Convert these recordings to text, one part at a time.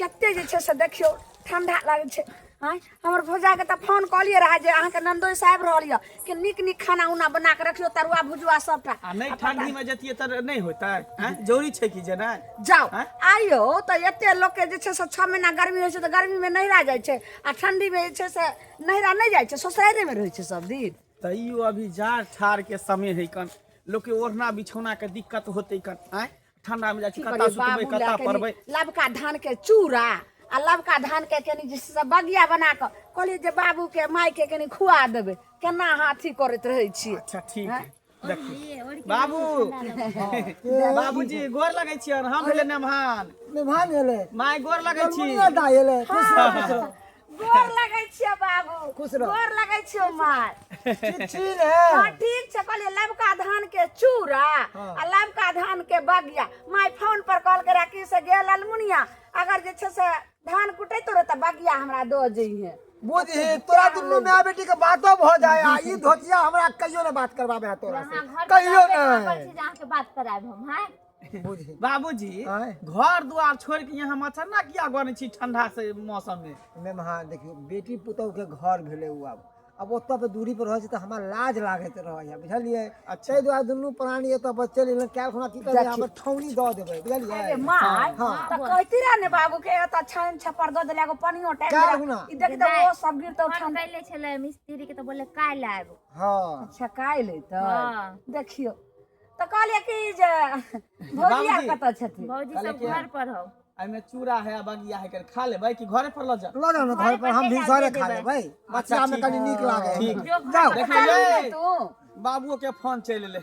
कते जे छै से देखियौ ठंडा लागै छै। आँय, हमर भौजाके तऽ फोन कहलियै रहए जे अहाँके ननदोइ से आबि रहल यऽ कि नीक नीक खाना उना बना कऽ रखियौ, तरुआ भुजुआ सबटा। आ नहि ठंडी में जतियै तऽ नहि होतै? आँय, जरूरी छै कि जेनाइ? जाउ। आँय? आइयो तऽ एते लोकके जे छै से 6 महीना गर्मी होइ छै तऽ गर्मीमे नैहरा जाइ छै, आ ठंडीमे जे छै से नैहरा नहि जाइ छै, ससुराइरेमे रहै छै सब दिन। तैयो अभी जाड़ ठाड़ के समय है कन, लोक के ओढ़ना बिछौना के दिक्कत होतै कन। आँय, ठंडा में जाइ छी की कत्ता करियै सुतबै बाबू कत्ता लए कनि पढ़बै। लबका धान के चूड़ा आ लबका धान के कनि जे छै से बगिया बना कऽ कहलियै जे बाबूके मायके कनि खुआ देबै। केना अहाँ अथी करैत रहै छियै? अच्छा ठीक आँय? है। देखियौ बाबू, बाबूजी गोर लगै छियनि। हम भेलै नेमहान। नेमहान भेलै। माय गोर लगै छी। मुनिया दाइ एलै। खुश रह, खुश रह। गोर लगै छियौ बाबू। खुश रह। गोर लगै छियौ माय। ठीक छी ने? हँ ठीक छै। कहलियै लबका धान के चूड़ा आ लबका धान के बगिया। My phone पर कहलकै रहे कि से गेल अलमुनिया, अगर जे छै से धान कुटैत रहे तऽ बगिया हमरा दऽ जइहे। बुझही तोरा दुनू माय बेटी के बातो भऽ जाय आ ई धोतिया हमरा कहियो ने बात करबाबे है तोरा से, अहाँ घर पर कहियो रहबे कहाँ नहि। करै छी जे अहाँके बात करायब हम? हैं बुझही बाबूजी, आँय? घर दुआर छोड़ के यहाँ मच्छरना किया गनै छी ठंडा से मौसम में? मेमहा देखियौ, बेटी पुतहु के घर भेलै ओ, आब ओतऽ पर दूरी पर रहै छै तऽ हमरा लाज लागैत रहैए, बुझलियै? अच्छा। ताहि दुआरे दुनू प्राणी एतऽ पर चलि एलहुँ। काल्हि खुना की करबै, हमर ठौनी दऽ देबै, बुझलियै? अरे माय, हँ। तऽ कहती रहे ने बाबू के एतऽ छानि छप्पर दऽ देले, एगो पनियो टाइम काल्हि खुना। ई देख तऽ ओ सब गिरतौ फोन ठंडा। कैले छलै मिस्त्री के तऽ बोले काल्हि आयब। हँ। अच्छा काल्हि अयतै? हँ। देखियौ तऽ कहलियै कि जे भौजी आर बाबूजी। कतऽ छथिन? भौजी कहले सब कि घर पर हौ। एहिमे चूड़ा है आ बगिया है, कर खा लेबै कि घरे पर लऽ जाउ? लऽ जाउ ने घर पर, हम घरे पर भिनसरे दे खा देबै। लेबै, बच्चा मे ठीक। कनि नीक लागै है। ठीक। जो घर जाउ। पर देखियौ खा यै, लेबै। तू बाबुओ के फोन चलि एलै।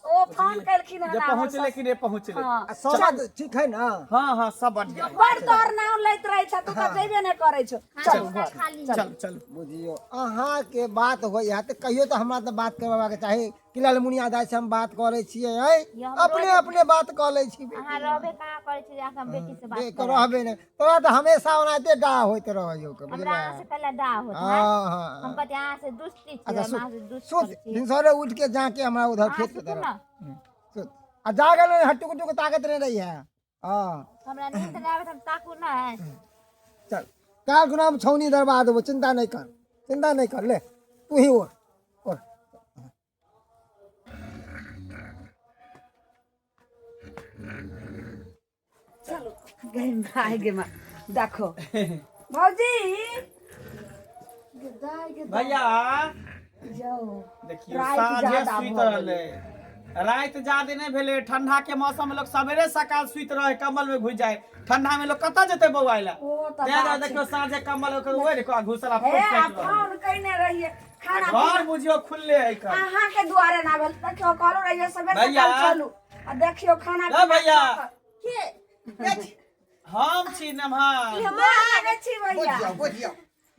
ओ फोन केलखिन हन जे हमर पहुँचले कि नहि पहुँचले। हँ। आ सब ठीक है ना? हाँ हाँ, सब बढ़िया है। बड़ तोहर नाम लैत रहै छ, तू तऽ जैबे नहि करै छौ। चल खाना घर। खा ली। चल चल। बुझियौ अहाँके बात होइ है तऽ कहियो तऽ हमरा तऽ बात करबाक चाही कि लालमुनिया दाइ से हम बात करै छियै। ऐ ये हम अपने रोज- अपने बात कऽ लै छी। अहाँ रहबे कहाँ करै छी जे अहाँके हम बेटी से बात बे- करायब? रहबे नहि, तोरा तऽ हमेशा ओनाहिते डाह होइत रहै यौ के, हमरा बुझलियै? अहाँ से कल्ला डाह होत हँ है? हँ। हम कहते अहाँ से दुष्टी छी, अच्छा हम सुत अहाँ से दुष्ट सुत करै छी। भिनसरे उठ के जाके हमरा उधर अहाँ खेत के सुतू तरफ ना। सुत आ जागल नहीं, हट्टू कुट्टू के ताकत नहीं रही है। हाँ। हमरा नींद नहि आबे तऽ हम ताकू ना है। चल काल गुना हम छौनी दरबा देबो, चिंता नहीं कर, चिंता नहीं कर, ले तू ही ओढ़ ओढ़। चलो गई माय गे माय, देखो भौजी गे दाइ गे दाइ। भैया जाओ। देखियौ राति साँझे जादा सुति भऽ रहलै। राति जादे नहि भेलै, ठंडा के मौसम में लोग सवेरे सकाल सुति रहे, कम्बल में घुसि जाए। ठंडा में लोग कतऽ जेतै बौआइ लए? ओ तऽ तें दुआरे बात छै। देखियौ साँझे कम्बल ओकर ओढ़ि कऽ घुसला हे फुट आ काटि रहल। फोन कयने रहियै खाना घर बुझियौ खुलले है कल। अहाँ के दुआरे ना भेल। देखियौ कहलो रहियै सवेरे भैया। सकाल चलू, आ देखियौ खाना ए पीना भैया। खा कऽ। के हम छी नमहान। गोर लागै छी भैया। बुझियौ बुझियौ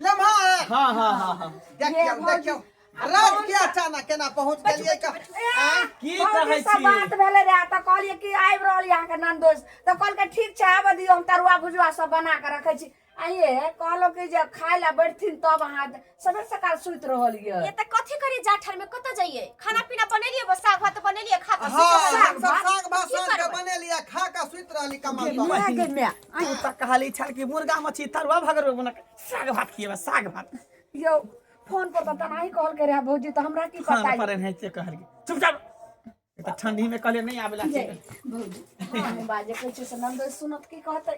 लम्हा। हाँ हाँ हाँ हाँ। देखियौ ये भौजी। देखियौ रात के अचानक केना पहुंच गेलियै का? आँय? की भौजी कहै से छी? बात भेलै रहे तऽ कहलियै कि आबि रहल यऽ अहाँके ननदोस, तऽ कहलकै ठीक छै आबऽ दियौ, हम तरुआ भुजुआ सब बना कऽ रखै छी। आ ये कहलहुँ कि जे खाय लए बैठथिन तब अहाँ सवेर सकाल सुति रहल यऽ। ये तऽ कथी करी जाठर में कतऽ जाइए? खाना पीना बनेलिए, बस साग भात बनेलिए, खा कऽ हाँ, सुति हम सब रहलियै। साग भात की साँझ के करबै? बनेलियै, खा के सुति रहली कमल पर। गे माय गे माय। तू तऽ कहली छल कि मुर्गा मछली तरुआ भगरबै बना के साग भात खिएबै साग भात। यौ फोन पर तऽ तेनाही कहलकै रहे भौजी, तऽ हमरा की खान पता। पर एनाहिते कहलकै। चुपचाप ई तऽ ठंडी में कहलियै नहि आबे ला। ये भौजी, हम बाजे कहै छियै से ननदोस सुनत की कहतै?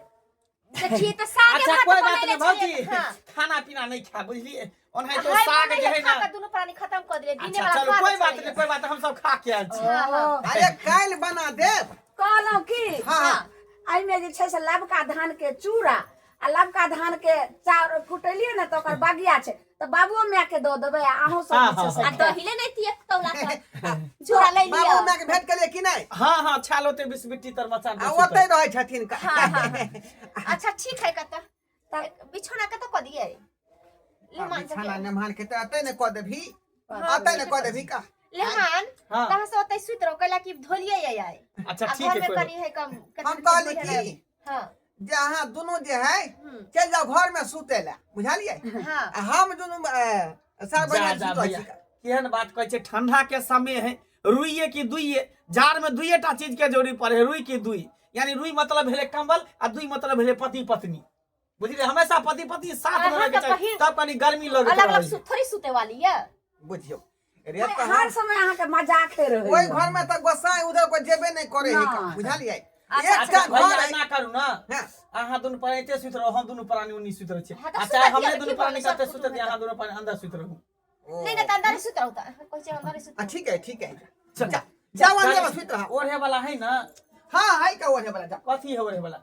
देखिए तऽ सागे अच्छा भात कोई बात बनेले नहीं भौजी। छलियै, हाँ। खाना पीना नहीं खा बुझलिए, ओनाहितो हाय, साग जे बनेलियै, है खा ना। कऽ दुनू प्राणी खत्म कऽ देलियै दिने अच्छा वाला चलो खा कोई कऽ बात छलियै। नहीं, कोई बात नहीं, हम सब खा के आयल छी। हाँ, हाँ। अरे काल्हि बना देब। कहलहुँ की हाँ। एहिमे जे छै से लबका धान के चूड़ा आ लबका धान के चाउर कुटेलियै ने तऽ ओकर बगिया छै, तऽ बाबुओ माय के दऽ देबै आ अहूँ सब जे छै से आ खायब। दही ले नहीं एक तौला के चूड़ा ले बाबू लिअ। माय के भेंट केलियै कि नहि? हाँ हाँ, छाल होते बीस बिट्टी तर मचान आ पर ओतै सुतल। रहै छथिन का? हाँ हाँ हाँ। अच्छा ठीक है, कतऽ बिछौना कतऽ कऽ दियै लेमान बिछाना सबके? नेमहान के तऽ अतै ने कऽ देबही, अतै ने कऽ देबही का? लेमान हाँ। तहाँ से ओतै सुति रहो कैला कि धोलियै आइ आइ। अच्छा आ ठीक घर है में कोई कनी है कम। हम कहली की हाँ जे अहाँ दुनू जे है चलि जाउ घर में सुतै लए, बुझलियै? हाँ। आ हम दुनू सर जा बना जा सुतै भैया छी। केहन बात कहै छै, ठंडा के समय है, रुइये की दुइये, जाड़ में दुइये टा चीज के जरूरी पड़े है, रुई की दुई। यानी रुई मतलब भेलै कंबल आ दुई मतलब भेलै पति पत्नी। बुझलियै? हमेशा पति पत्नी साथ में अहाँ रहके के चाही, पहिल- तब कनी गर्मी लगैत अलग अलग रहै। थोड़ी सुते वाली ये। बुझियौ रे तऽ हर हम समय अहाँके मजाके रहै। ओहि घर में तऽ गोसाई उधर को जेबे नहीं करे है। नहि। बुझलियै? अच्छा, एकटा अच्छा घर भैया, है। एना करू ना, हाँ। अहाँ दुनू प्राणी एते सुति रहू, हम दुनू प्राणी ओनी सुति रहै छी। हाँ, तऽ आ सुतऽ चाहे दिअ, हमरे की दुनू प्राणी भऽ कते गेलै, सुतत, अहाँ दुनू प्राणी अंदर सुति रहू। ओ। नहीं नहीं, तऽ अंदर सुत रहू, तऽ कहै छै अंदर सुत आ, रहू। ठीक है, ठीक है। चल। जा जाओ, अंदर में सुति रहा। ओढ़े वाला है ना? हाँ, है का ओढ़े वाला, जा। कथी है ओढ़े वाला?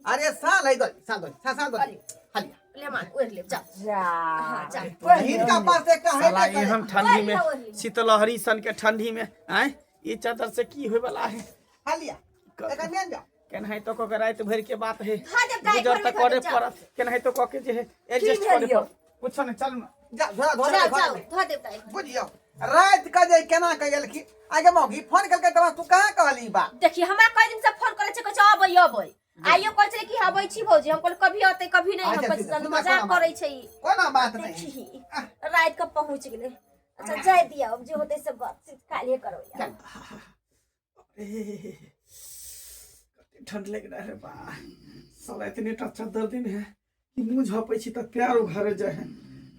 अरे साल है दो, साल दो, साल, साल दो हलिया। ले मान, ओढ़ लेब, जाओ। जा। हाँ, जा। हिनका पास एकटा है। साला नहि करे। एहन ठंडी में, ओढ़ लिअ। शीतलहरी सन के ठंडी में आँय ई चादर से की होय वाला है? हलिया, एकर नेन जाओ। केनाहितो कऽ के राति भरि के बात है, धऽ देब दाइ, गुजर घरमे तऽ धऽ करे देब, जाउ। पड़त। केनाहितो कऽ के जे है एडजस्ट भेल करे यौ? पड़त। कुछो नहि, चलू ना। जा, धोरा धोरा। जाओ। घर जाओ। में। धऽ देब दाइ। बुझियौ, राति के जे केना के गेलखिन आगे मौगी फोन केलकै तऽ तू कहाँ कहली ई बात? देखिए, हमरा कई दिन से फोन करे छै, कहै छै अबै अबै। आइयो कहै छलै कि अबै छी भौजी। हम कहलियै कभी अतै कभी नहि। हम अच्छा, कहै ठीक छै है, मजाक कोना करै छै ई। कोनो बात नहीं। देखी, राति के पहुंच गेलै। अच्छा, जाय दिया, अब जे होतै से बातचीत काल्हे करबै। चल। अरे, कते ठंड लग रहा है बा। साला इतने टा चद्दर दिन है कि मुंह झपै छी तऽ पैर उघारे जाइ है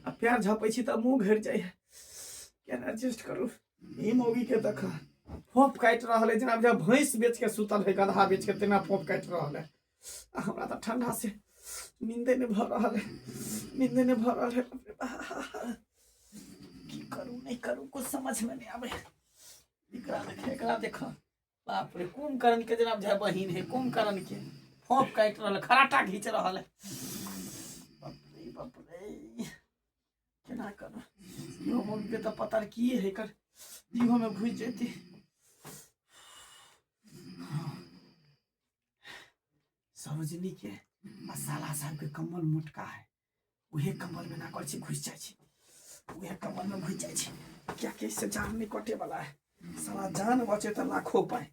आ पैर झपै छी तऽ मुंह घेर जाइ है। केना एडजस्ट करू? ई मौगी के देख, फोप काटि रहल है जेना बुझाय भैंस बेच के सुतल है, गधा बेच के, तेना फोप काटि रहल है। आ हमरा तऽ ठंडा से नींदे नहि भऽ रहल है, नींदे नहि भऽ रहल है। बाप रे बा, की करू नहि करू, कुछ समझ में नहि आबै। एकरा देख, एकरा देख, बाप रे, कुंभकर्ण के जेना बुझाय बहिन है कुंभकर्ण के। फोप काटि रहल है, खराटा घीच रहल है। बाप रे बाप रे, केना करू? इहो मौगी के तऽ पता की है, एकर इहो में घुसि जेतै। सरोजनी के आ साला साहब के कम्बल मोटका है, उहे कम्बल में ना करै छी, घुसि जाइ छी, उहे कम्बल में घुसि जाइ छी, कियाकि इससे जान नहीं कटे वाला है। साला जान बचे तऽ लाखों पाए,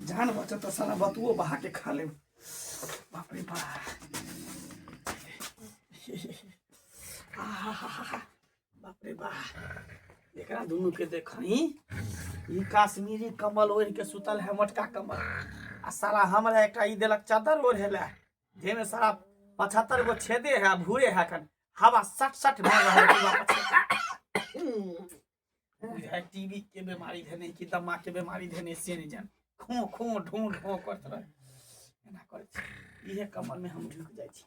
जान बचे तऽ साला बतुओ बहा के खा लेब। बाप रे बाप, आहाहाहा, बाप रे बाप, एकरा दुनू के देखही, ई काश्मीरी कम्बल ओढ़ि के सुतल है, मोटका कम्बल, आ साला हमरा एकटा ई देलक चादर ओढ़े ला, जाहिमे साला 75 गो छेदे है आ भूरे है, कन हवा सट सट भऽ रहल है पूरा पछे। टीबी के बीमारी धेने कि दमा के बीमारी धेने से नहीं जान, खो खो ढो ढो करत रहे, एना करै छी। इहे कमल में हम ढुकि जाइ छी,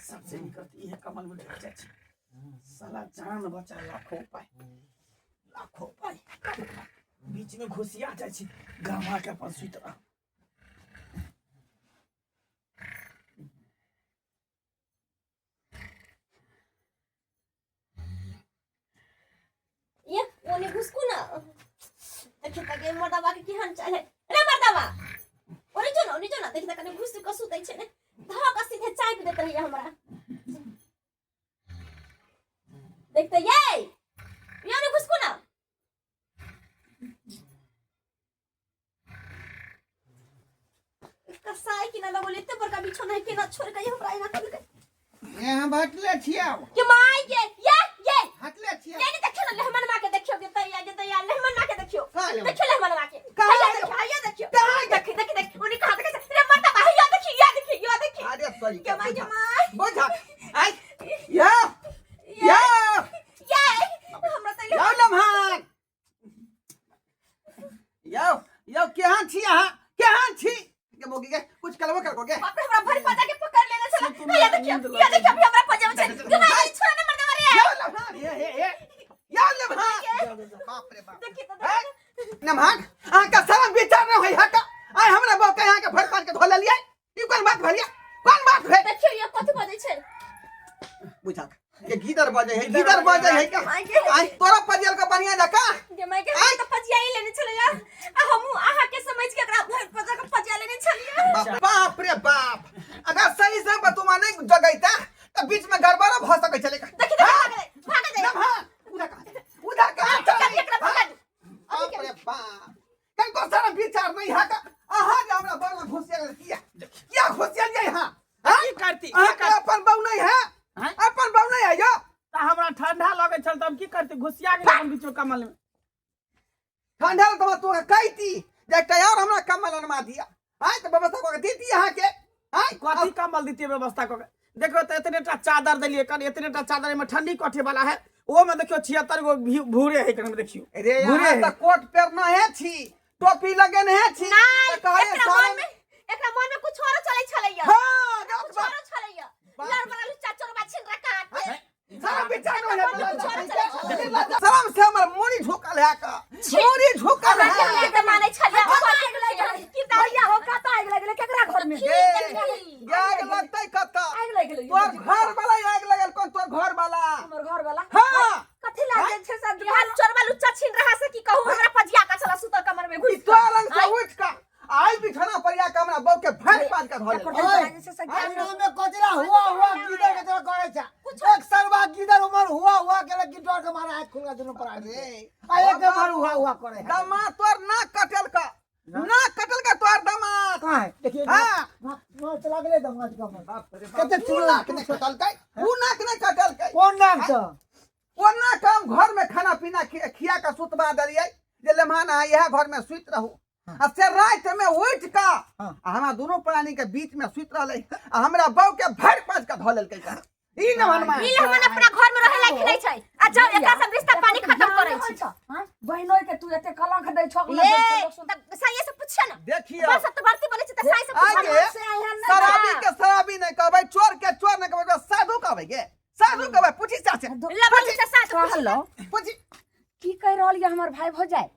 सबसे निकलत इहे कमल में ढुकि जाइ छी। साला जान बचा लाखों पाई, लाखों पाई, बीच में घुसिया जाइ छी, गरमा के अपन सुति रह। ये ओने घुसकू ना, देखी तक मर्दाबा के केहन चाल है। रे मर्दाबा, ओने जो ना, ओने जो ना, देखी तक घुस के सुतै छै ने, धऽ के सीधे चापि देत रहिए हमरा। देखते ये ये ओने घुसकू ना। कसाई की ना लगोले, एते बड़का बिछौना है, केना छोड़ के हमरा एना करलकै? यहाँ हटले छियै। के माय के, ये ये हटले छियै। ये नहीं देखियो ना लेहमन माँ के, देखियो के तैया के तैया लेहमन माँ के देखियो। कहाँ लेहमन? देखियो लेहमन माँ के। कहाँ हैया लेहमन? देखियो, हैया देखियो। कहाँ? देखी देखी देखी, उन्हीं कहाँ देखे रे मर्दा बा, हैया देखी, या देखी, या देखी। अरे सॉरी। के माय के माय। बुझा आइ या या। ये हमरा त यौ लम्हान, यौ यौ, केहन छी अहाँ? केहन छी के मोगी के कुछ कलबो करबो के? बाप रे, हमरा भरि पजा के पकड़ लेने छला। सुतू हैया ना, देखियो, नींद या लगै। देखियो, अभी हमरा पजा में छै। के माय, छोड़ ना मर्दा रे। यौ लम्हान, हे हे हे, यौ लम्हान, बाप रे बाप। देखी त देखी। नमहान, अहाँ के शरम विचार नहीं होई हका? आइ हमरा बहू के अहाँ के भरि पान के धो लेलियै, ई कोन बात भेलियै? कोन बात भेल? देखियो, ये कथि बजै छै? बुझा के गीदर बजै है, गीदर बजै है का? आइ तोरा पजियल के बढ़िया जका। गे माय के, हम त पजियाई लेने छलियै आ हमहूँ अहाँ के समझ के एकरा भरि पजा के पजिया लेने छलियै। बाप रे बाप, अगर सही से बतुमा नहीं जगैता तऽ बीच में गड़बड़ो भऽ सकै छलै। देखी देखी, भाग जाए, भाग जाए। नमहान, उधर कहाँ, उधर कहाँ चलै? एकरा भगा दू। बाप रे बाप, कनको शरम विचार नहीं है का? अहाँ जे हमरा बड़ में घुसिया गेल, किया किया घुसियलियै अहाँ? की करती? अहाँ के अपन बहू नहीं है? हैं? अपन बहू नहीं है यो? तऽ हमरा ठंडा लगै छल तऽ हम की करती? घुसिया गेल अपन बीच में कमल में। ठंडा तो तोरा कहती जे एकटा और हमरा कम्बल अनवा दिया। आय तऽ व्यवस्था कऽ के देती अहाँके आय कथी कम्बल दितियै व्यवस्था कऽ के देखियौ तऽ एतने टा चादर देलियै कनि एतने टा चादर एहिमे ठंडी कटे वाला है ओहोमे देखियौ 76 गो भूरे है कनि देखियौ रे भूरे अहाँ है तऽ कोट पहिरने हे छी टोपी लगेने हे छी नहि तऽ कहलियै एकरा सारा मन में एकरा मन में कुछ औरो चलै छलैया हाँ गलत कुछ बात औरो छलैया बात। लड़ बड़ा लुच्चा चोरबा छिन रका के सारा विचार एकरा नहीं मन में कुछ औरो चलै छलैया शरम से हमर मुड़ी झुकल है का मुड़ी झुकल अहाँ के है हम के मानै छलियै कथी के भैया हो कतऽ आगि लागि गेलै केकरा घर में गे आग लगतै कतऽ आगि लागि गेलै तोर घर वाला आग लगल कोन तोर घर वाला हमर घर वाला हाँ कथी लागि छै सब यहाँ चोरबा लुच्चा छिन रहा से की कहू हमरा पजिया का चला सुतल कमर में घुस तोर रंग से उठ का आई बिछाना पर या हमरा बहू के भर पान के धऽ लेलकै। ओए, जे छै से ज्ञान अंगना में कचरा हुआ हुआ गिदर के तरह करे छै एक सरवा गिदर उमर हुआ हुआ के लगी डर के मारा हाथ खुलगा दुनू पर आदमी रे आ एक उमर हुआ हुआ करे है दमा तोर नाक कटल का नाक कटल का तोर दमा कहाँ है देखिए हाँ। नाक चला गेलै दमाद के हमर बाप रे बाप, कते ऊ चूड़ा नाक नहि कटलकै ऊ नाक नहि कटलकै कोन नाक छ ओ नाक हम घर में खाना पीना खिया के सुतबा देलियै जे लेमान अहाँ इएह घर में सुति रहू आ से राति में उठि कऽ हाँ। आ हमरा दुनू प्राणी के बीच में सुति रहलै आ हमरा बहू के भरि पाँच के धऽ लेलकै का ई न हनुमान ई हमन अपना घर में रहे लायक नहीं छै आ जाओ एकरा सब रिश्ता पानी खत्म करै छी बहिनोइ के तू एते कलंक दै छौ ए त साइए से पूछिए ना देखियौ बस तो बढ़ती बोले छै त साइए से पूछिए आगे से एहन नहि शराबी के शराबी नहि कहबै चोर के चोर नहि कहबै ओकरा साधु कहबै गे साधु कहबै पूछी चाचे लबन से साथ कहलो पूछी की कहि रहल ये हमर भाई भौजाई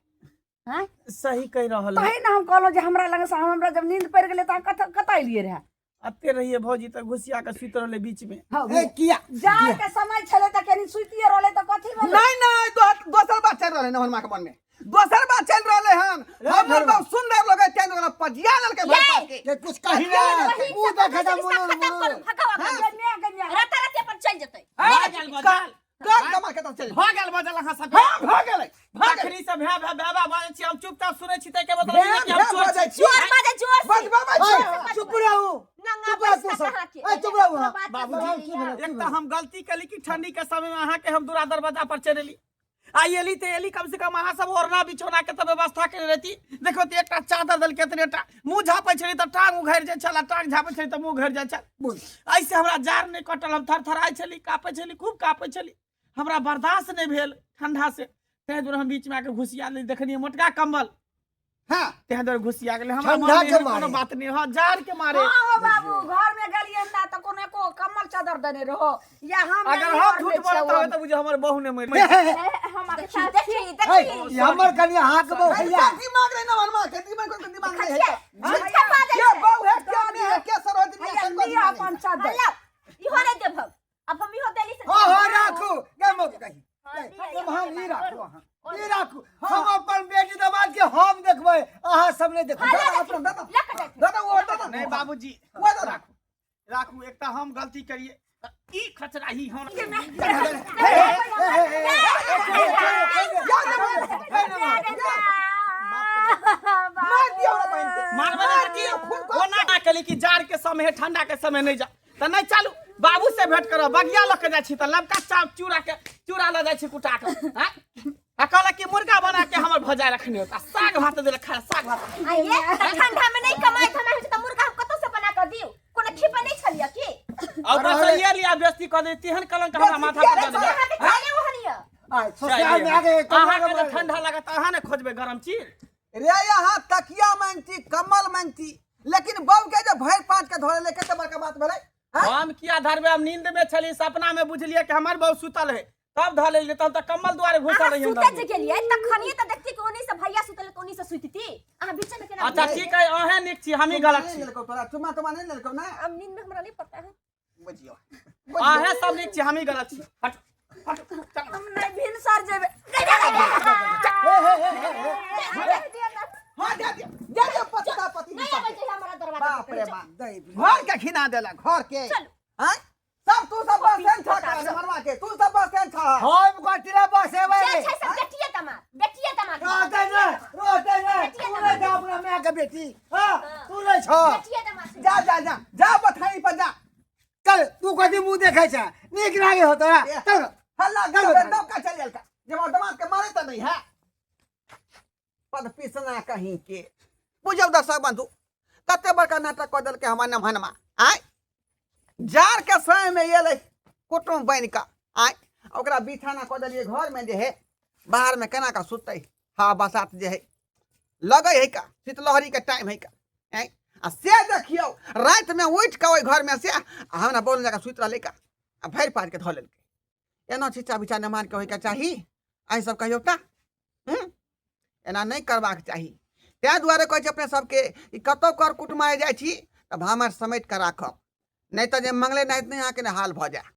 हैं सही कहि रहल है तही ने हम कहलहुँ जे हमरा लग से हमरा जब नींद पड़ि गेलै तऽ कतऽ कतऽ एलियै रहए अते रहिए भौजी तऽ घुसिया के सुति रहलै बीच में ए किया जाड़ के समय छलै तऽ कनि सुतिए रहलै तऽ कथी भेलै नहीं नहीं दोसर बात चल रहलै हन माँ के मन में दोसर बात चल रहलै हन हमर बहुत सुंदर लगे तें ओकरा पजिया लेलकै भरि पास के के कुछ कही ना मुंह देखा था रिश्ता मुंह खत्म करू भगाओ गन्या गन्या राता राती अपन चल जेतै भऽ गेल बजल कर कमा के तऽ चल भऽ गेल बजल अहाँ सब हां भऽ गेलै भऽ गेलै बकरी सब भै भै भै भै बाजै छी हम चुपचाप सुनै छी ताहिके मतलब ई नहि कि हम भै चोर बजै छी छी। जोर बाजे जोर से बजबा ओए, चुप रहू नंगा चुप रहू तू पैसा सब कहाँ के ए चुप रहू अहाँ। बाबूजी की भेलै, की एक तऽ भेलै? हम गलती केली कि ठंडी के समय में अहाँके हम दूरा दरवाजा पर चढ़ेली आ एली तऽ एली कम से कम अहाँ सब ओढ़ना बिछौना के तऽ व्यवस्था केने रहती देखो तऽ एकटा चादर देलकै एतने टा मुँह झापै छली तऽ टांग उघरि जाइ छल आ टांग झापै छली तऽ मुँह उघरि जाइ छल एहिसे हमरा जाड़ नहि कटल हम थरथराइ छली काँपै छली खूब काँपै छली हमरा बर्दाश्त नहि भेल ठंडा से ताहि दुआरे हम बीचमे आके घुसिया लेली देखलियै मोटका कम्बल हां ताहि दुआरे घुसिया गेलै हमरा ठंडा मन में के एहन कोनो मारे। बात नहि हँ जाड़ के मारे हाँ हो बाबू घर में गेलियै ना तऽ कोनो एको कम्बल चादर देने रहो या हम अगर हम झूठ बोलत रहबै तऽ बुझियौ हमर बहू नहि मरि हम आके देखी देखी ए, देखी ई हमर कनिया हाथ बहु भैया दिमाग नहीं ना हनुमान के दिमाग को दिमाग नहीं है झूठा बाजे क्या बहू है क्या नहीं है क्या सरोज नहीं है लिअ अपन चादर हल्ला इहो नहीं देब अब हम इहो देली से हाँ हाँ राखू गे मत कही हाँ, लिअ, हम हाँ ई लिअ, राखू अहाँ ई राखू हम अपन बेटी दमाद के हम देखबै अहाँ सब नहि देखबै दादा अपना दादा लऽ कऽ जाइ दादा वो दादा नहीं बाबूजी वो दादा राखू राखू एकटा हम गलती करिए ई खचरा ही हम मार दिया हमरा बहन के मारबै नहि तऽ की ओना केली कि जाड़ के समय है ठंडा के समय नहीं जा तऽ नहि चलू बाबू से भेंट करब बगिया लऽ के जाइ छी तऽ लबका चाप चूड़ा के चूड़ा लऽ जाइ छी कुटा के आँय? आ कहलक कि मुर्गा बना के हमर भजाय रखने होता साग भात देलक खाय साग भात आ ये त ठंडा में नहीं कमाई थमा होइ छै त मुर्गा हम कतौ से बना कऽ दियौ कोनो खिपा नहीं छलियै की आ ऊपर से ये लिया बेइज्जती कऽ दे तेहन कलंक हमरा माथा पर दऽ देलक। अहाँके चाले ओहन यऽ आय ससुराल में आके अहाँके जे ठंडा लागत अहाँ ने खोजबै गरम चीज रे यहाँ तकिया मांगती कम्बल मांगती लेकिन बहू के जे भरि पाँच के धरे लेके तऽ बड़का बात भेलै आँय? हम किया धरबै हम नींद में छली सपना में बुझलियै कि हमर बहू सुतल है तब धऽ लेलियै तब तऽ कम्बल दुआरे घुसल अहाँ रहियै सुते अंदर जे में। गेलियै तखनिये तऽ देखती कि ओनी से भैया सुतल तऽ ओनी से सुतती अहाँ बीचे में केना अच्छा ठीक है अहें नीक छी हमही गलत नहीं छी लेलकौ तोरा चुम्मा तुम्मा नहीं लेलकौ ना अब नींद में हमरा नहीं पता है बुझियो अहें सब नीक छी हमही गलत छी हट हट चल। हम नहि भिनसर जेबै हाँ दे दियो दे दियो पतिता पति नहीं आबै छै हमरा दरवाजा बाप पर रे बाप घर के खिना देलक घर के चलू। आँय? सब तू सब बस छा मनवा के तू सब बस छा हम कथिला बसेबै जे छै से बेटिए दमाद बेटिए दमाद रहतै ने रहतै ने तू नहि जा अपना माय के बेटी हाँ तू नहि छ बेटिए दमाद जा जा जा जा बथाई पर जा चल तू कथी मुंह देखै छ नीक लागे हो तोरा चल हल्ला चल कर दब का चल का जब दमाद के मारे त नहीं है पद पिसना कहीं के बुझौ दर्शक बंधु कते बड़का नाटक कऽ देलकै हमर नमहनमा। आँय, जाड़के समयमे एलै कुटुम बनि कऽ, आँय, ओकरा बिछाना कऽ देलियै घरमे जे है, बाहरमे केना कऽ सुततै? हवा बसात जे है लगै है का, शीतलहरीके टाइम है का। आँय, आ से देखियौ रातिमे उठि कऽ ओहि घरमे से आ हमरा बोल जगह सुति रहलै का, आ भरि पारिके धऽ लेलकै। एना छिच्चा बिच्चा नेमानके होइके चाही? अहीं सब कहियौ तऽ, एना नहि करबाक चाही। ताहि दुआरे कहै छी अपने सबके कि कतहु कर कुटुमाय जाइ छी तऽ भामर समेट कऽ राखब, नहि तऽ जे मंगले नाहित नहि अहाँके हाल भऽ जाय।